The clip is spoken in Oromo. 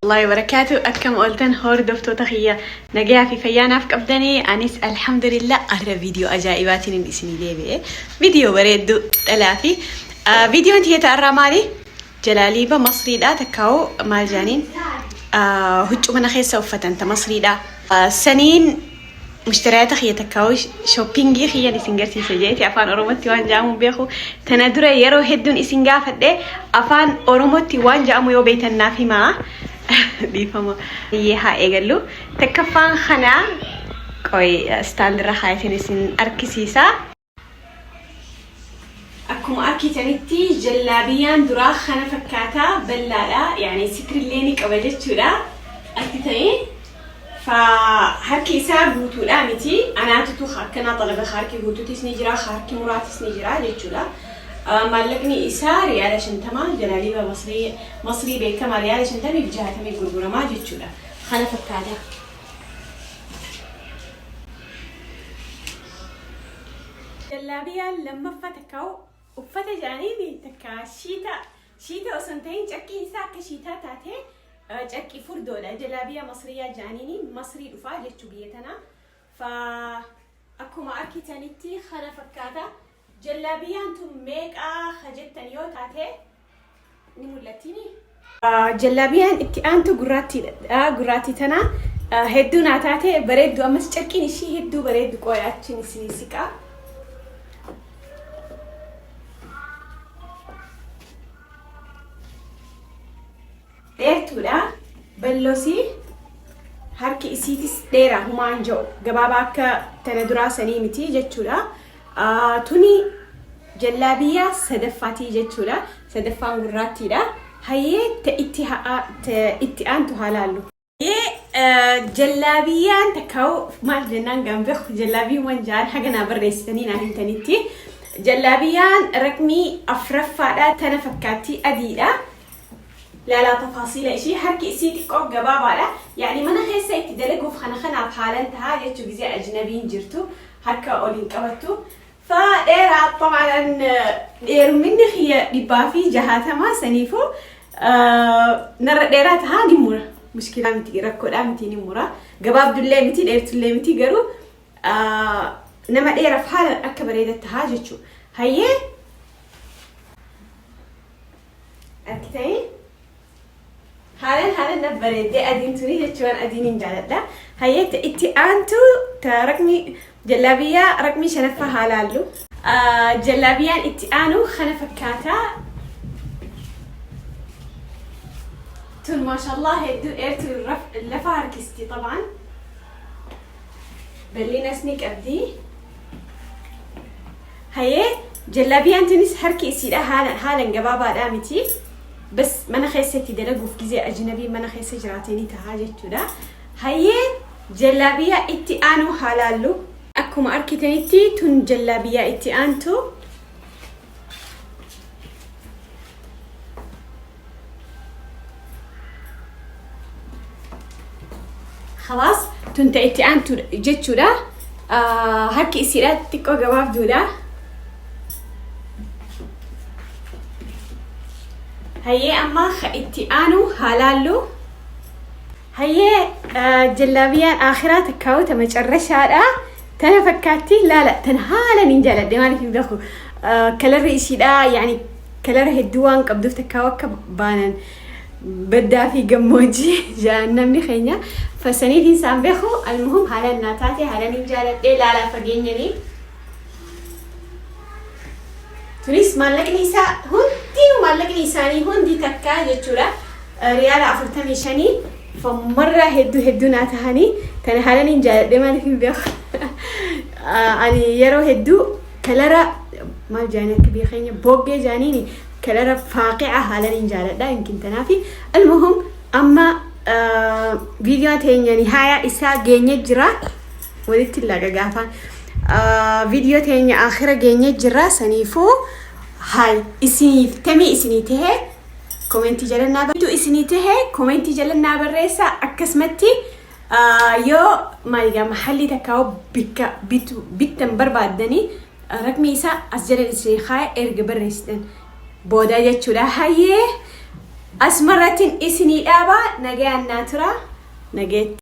Allahi wabarakaatu. Akkam ooltan hordoftoota kiyya? Nagayaa fi fayyaa naaf qabdanii? Anis alhamdulillah. Arra viidiyoo ajaa'ibaatiin hin isinii deebi'e, viidiyoo bareedduu dhalaa fi viidiyoon tiyya ta'arraa maali? Jalaaliiba masriidha, takkaa'u maal jaaniin, huccuu mana keessa uffatan ta masriidha. Saniin mushtariyaata kiyya takkaa'u shoppingii kiyyan isin garsiisa jeeti. Afaan Oromootti waan ja'amu beeku. Tana dura yeroo hedduun isin gaafadhe, afaan Oromootti waan ja'amu yoo beektan naaf himaa. Dhiifama. Biyyee haa eegallu. Takkaffaan kana qoy istaandirra kaayatiin isin arkisiisa. Akkuma arkitanitti jallaabiyyaan duraa kana fakkaataa bal'aadha. Yani sitrillee ni qaba jechuudha. Arkitanii fa harki isaa guutuudha miti. Anaatutu akkanaa xalaba, harki guutuutis ni jira, harki muraatis ni jira jechuudha. Maallaqni isaa riyaala 50. Jalaaliiba masrii, masrii beekamaa, riyaala 50 fi 60 gurguramaa jechuudha. Kana fakkaata. Jallaabiyaan lammaffaa takkaa'u uffata jedhaniini takka shiita, shiita osoo hin ta'in carqiin isaa akka shiitaa taate, carqii furdoodha. Jalaabiyaa masriyaa jedhaniini, masrii dhufaa jechuu biyya tanaa. Fa akkuma arkitanitti kana fakkaata. Jallaabiyaan tun meeqaa ka jettan yoo taate, ni mul'attiini. Jallaabiyaan itti aantu gurraattiidha. Gurraattii tana hedduu naa taate, bareeddu, ammas carqiin ishii hedduu bareeddu. Qooya achiin isinii siqaa. Dheertuudha. Bal'oosii harki isiitis dheeraa humaan jiru gabaabaa akka tana duraa sanii miti jechuudha. Tuni jallaabiyyaa sadaffaatii jechuudha. Sadaffaan gurraattiidha. Hayyee, itti aantu haa laallu. Hayyee, jallaabiyyaan takkaa'u maal jennaan gaan beeku, jallaabiyyuman jaan haga naa barreessitanii naa himtanitti. Jallaabiyyaan raqmii afuraffaadha, tana fakkaattii, adiidha. Laalaa tafaasiila ishii, harki isii xiqqoo gabaabaadha. Yaani mana keessa itti dalaguuf kana kanaaf haalan tahaa jechuu, gizee ajnabiin jirtu harka ol hin qabattu. Fa dheeraa xabaan, dheeruminni kiyya 160, saniifuu narra dheeraa tahaa, ni mura. Mushkilaa miti, rakkoodhaa miti, ni mura. Gabaabdullee miti, dheertullee miti, garuu nama dheeraaf haala akka bareeda tahaa jechuu. Hayyee, arkitanii haalan haalan na bareeddee adiin tuni jechuun, adiin hin jaaladha. Hayyee, itti aantu ta raqmi jallaabiyyaa raqmii shanaffaa haa laallu. Jallaabiyyaan itti aanu kana fakkaataa. Tun maashallah hedduu dheertu, lafa harkisti xabaan. Bal'inas ni qabdi. Hayyee, jallaabiyaan tunis harki isiidha haalan haalan gabaabaadhaa miti. Bas mana keessatti dalaguuf gizee ajnabii mana keessa jiraate ni tahaa jechuudha. Hayyee, jallaabiyaa itti aanu haa laallu. Akkuma arkitanitti tun jallaabiyaa itti aantu. Khalaas, tun ta itti aantu jechuudha. Harki isiidha xiqqoo gabaabduudha. Hayyee, amma ka itti aanu haa laallu. Hayyee, jallaabiyaan akhiraa takkaa'u ta macarrashaadha. Tana fakkaatti, laala, tan haalan hin jaaladhe. Maaliif hin beeku. Kalarri isiidha yaani kalara hedduu waan qabduuf, takkaa'u akka baanan baddaa fi gammoojjii jaan namni keenya fasaniif hin saan beeku. Almuhum haalaan naa taate, haalaan hin jaaladhe. Laalaa fageenyanii. Tunis maallaqni isaa hundinuu, maallaqni isaanii hundi takkaa jechuudha. Riyaala 45. Marraa hedduu hedduu naa tahanii, tana haalaan hin jaaladhe. Maaliif hin beeku. Ani yeroo hedduu kalara maal jaanii, akka biyya keenya boggee jaaniini, kalara faaqi'a haalaan hin jaaladha yookiin tanaafi. Almuhum, amma viidiyoo teenya nihaaya isaa geenye jira. Walitti laga gaafaan. Viidiyoo teenya akhira geenye jira. Saniifuu haay, isiniif tamii isinii tahee komentii jala naa barreessu, isinii tahee komentii jala naa barreessa. Akkasumatti yoo maaligaa mahallii takkaa bikka bitu bittan barbaaddanii, raqmii isaa as jala isinii kaaya erga barreessitan booda jechuudha. Hayyee, Asumarrattiin isinii dhaabaa, nagayaan naa tura, nageetti.